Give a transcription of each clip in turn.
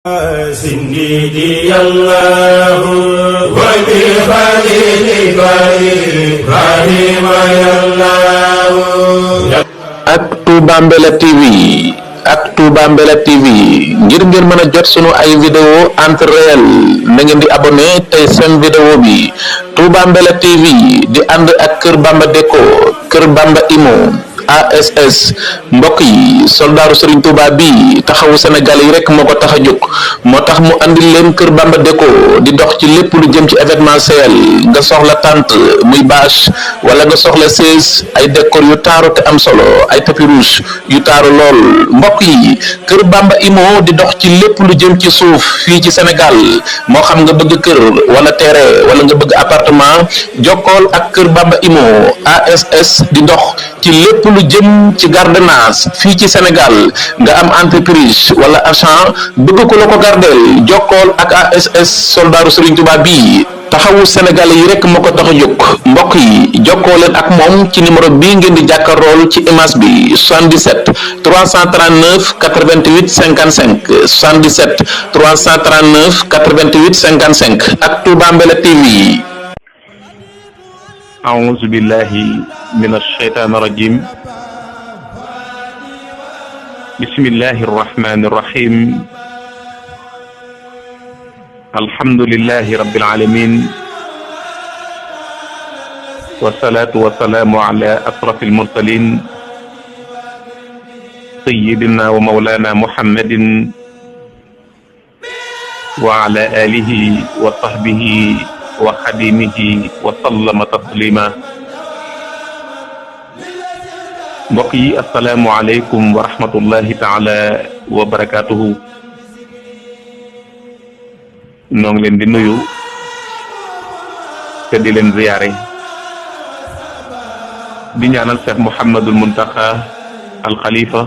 سندي الله وبخليلك إبراهيم الله. ak Touba Mbella TV ngir ngeen mën a jot sunu ay vidéo en temps réel na ngeen di abonné tey seen vidéo bi Touba Mbella TV di ànd ak Kër Bamba Déco Kër Bamba Imo ASS mbokk yi soldaaru Serigne Touba bi taxawu Sénégal yi rek moo ko tax a jóg moo tax mu andil leen Kër Bamba Déco di dox ci lépp lu jëm ci événementiel nga soxla tente muy bâche wala nga soxla chaise ay décor yu taaru te am solo ay tapis rouge yu taaru lool mbokk yi Kër Bamba Imo di dox ci lépp lu jëm ci suuf fii ci Sénégal moo xam nga bëgg kër wala terrain wala nga bëgg appartement jokkool ak Kër Bamba Imo ASS di dox ci lépp lu jëm ci gardenage fii ci Sénégal nga am entreprise wala agent bëgg ko la ko gardeel jokkool ak ASS soldaaru Serigne Touba bii taxawu Sénégal yi rek moo ko tax a jóg mbokk yi jokkoo leen ak moom ci numéro bii ngeen di jàkkaarlool ci image bi 77 339 88 55 77 339 88 55 ak Touba Mbella TV. أعوذ بالله من الشيطان الرجيم بسم الله الرحمن الرحيم الحمد لله رب العالمين والصلاة والسلام على أشرف المرسلين سيدنا ومولانا محمد وعلى آله وصحبه وخديمه وسلم تسليما mbokk yi assalaamu aleykum wa rahmatullahi taala wa barakatuhu noo ngi leen di nuyu te di leen ziyaare di ñaanal Cheikh Mouhamadul Muntaqa al Khalifa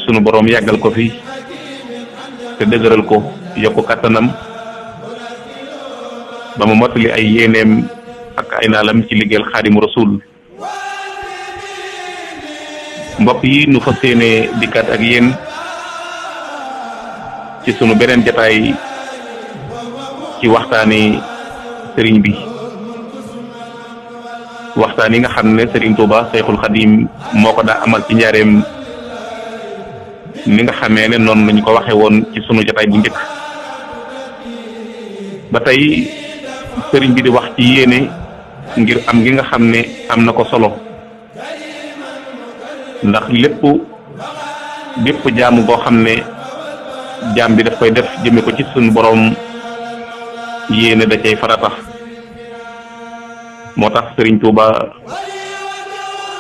sunu boroom yàggal ko fi te dëgëral ko yokku kattanam ba mu mottali ay yéeneem ak ay naalam ci liggéeyal Xaadimu Rasuul mbokk yi nu fas yéene dikkaat ak yéen ci sunu beneen jataay ci waxtaani sëriñ bi waxtaan yi nga xam ne Sëriñ Tuuba Seexul Xadiim moo ko daa amal ci njaareem ni nga xamee ne noonu lañu ko waxe woon ci sunu jataay bu njëkk ba tey sëriñ bi di wax ci yéene ngir am gi nga xam ne am na ko solo ndax bépp jaamu boo xam ne jaam bi daf koy def jëme ko ci suñu boroom yéene da cay farata moo tax Sëriñ Tuuba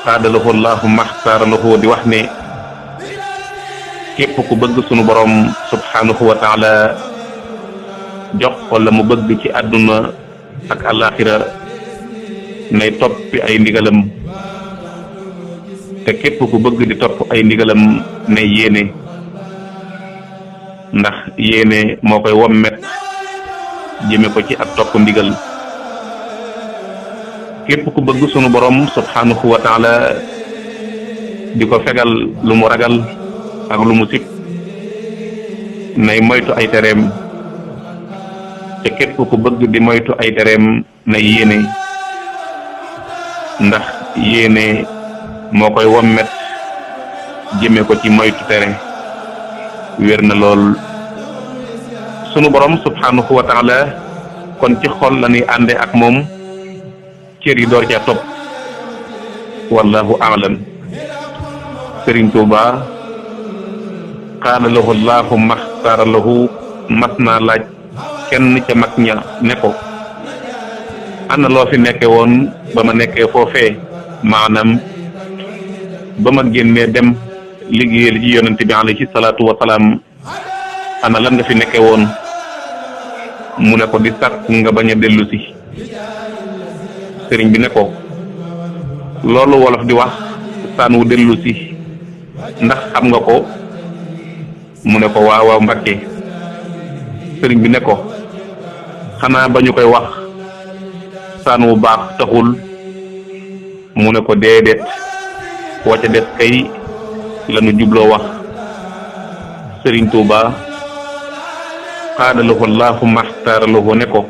xaadalahu llahu maxtaaralahu di wax ne képp ku bëgg sunu boroom subhanahu wa taala jox ko la mu bëgg ci àdduna ak àllaaxira nay toppi ay ndigalam te képp ku bëgg di topp ay ndigalam nay yéene ndax yéene moo koy wommet jëme ko ci ak topp ndigal képp ku bëgg sunu borom subhanahu wa taala di ko fegal lu mu ragal ak lu mu sib nay moytu ay tereem te képp ku bëgg di moytu ay tereem nay yéene ndax yéene moo koy wommet jëme ko ci moytu tere wér na lool sunu borom subhanahu wa taala kon ci xol la ñuy ànde ak moom cër yi door ca topp wallahu a'lam Sëriñ Tuuba qaala lahu llahu maxtaara lahu mas naa laaj kenn ca mag ña ne ko ana loo fi nekke woon ba ma nekkee foofee maanaam ba ma génnee dem liggéeyal ci yonente bi alayhi salaatu wa salaam ana lan nga fi nekke woon mu ne ko di sàkk nga bañ a dellu si sëriñ bi ne ko loolu wolof di wax saan wu dellu si ndax xam nga ko mu ne ko waaw waaw Mbàkke sëriñ bi ne ko xanaa ba ñu koy wax saan wu baax taxul mu ne ko déedéet wa ca des kay lanu jubloo wax Sëriñ Tuuba xaadalahu allahu maxtaaralahu ne ko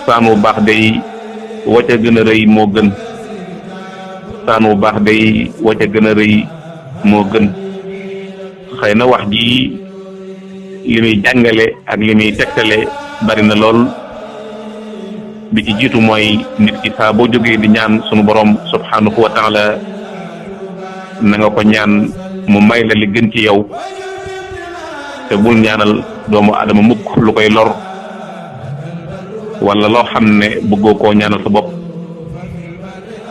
saanu baax day wacca gën a rëy moo gën saanu baax day wacca gën a rëy moo gën. xëy na wax ji li muy jàngale ak li muy tegtale bari na lool bi ci jiitu mooy nit ki saa boo jógee di ñaan sunu borom subhanahu wa taala na nga ko ñaan mu may la li gën ci yow te bul ñaanal doomu adama mukk lu koy lor wala loo xam ne bëggoo koo ñaanal sa bopp.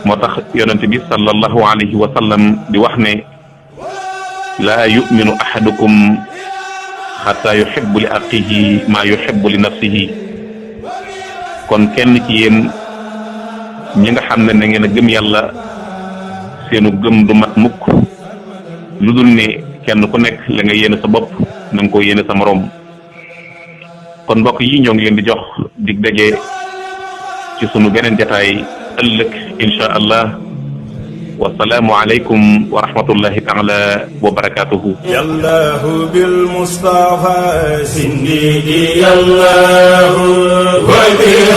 moo tax yonent bi sallallahu alayhi wa sallam di wax ne laa yuminu ahadukum xataa yuhibbu li axihi maa yuhibbu li nafsihi. kon kenn ci yéen ñi nga xam ne na ngeen a gëm yàlla seenu gëm du mat mukk lu dul ne kenn ku nekk la nga yéene sa bopp na nga ko yéene sa moroom. kon mbokk yi ñoo ngi leen di jox dig daje ci sunu beneen jataay ëllëg insha allah. والسلام عليكم ورحمة الله تعالى وبركاته. يا الله بالمصطفى سندي يا الله وبخير